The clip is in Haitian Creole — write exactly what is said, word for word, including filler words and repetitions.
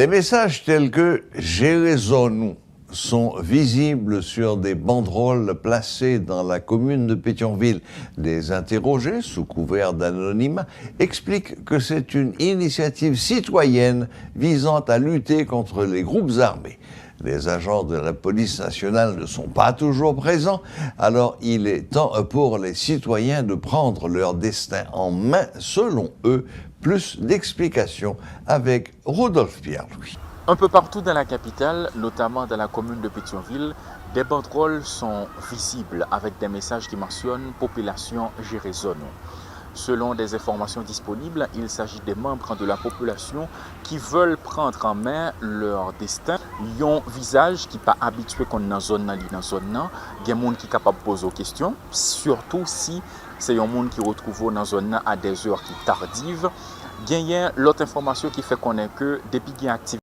Des messages tels que Jere zòn ou sont visibles sur des banderoles placées dans la commune de Pétion-Ville. Des interrogés, sous couvert d'anonymat, expliquent que c'est une initiative citoyenne visant à lutter contre les groupes armés. Les agents de la police nationale ne sont pas toujours présents, alors il est temps pour les citoyens de prendre leur destin en main, selon eux. Plus d'explications avec Rodolphe Pierre-Louis. Un peu partout dans la capitale, notamment dans la commune de Pétion-Ville, des banderoles sont visibles avec des messages qui mentionnent Population, jere zòn ou. Selon des informations disponibles, il s'agit des membres de la population qui veulent prendre en main leur destin. Yon vizaj ki pa abitye konn nan zòn nan, li nan zòn nan. Gen moun ki kapab poze w kesyon, sitou si se yon moun ki retwouve w nan zòn nan à des heures ki tardives. Genyen lòt enfòmasyon ki fè konnen ke depi gen aktivite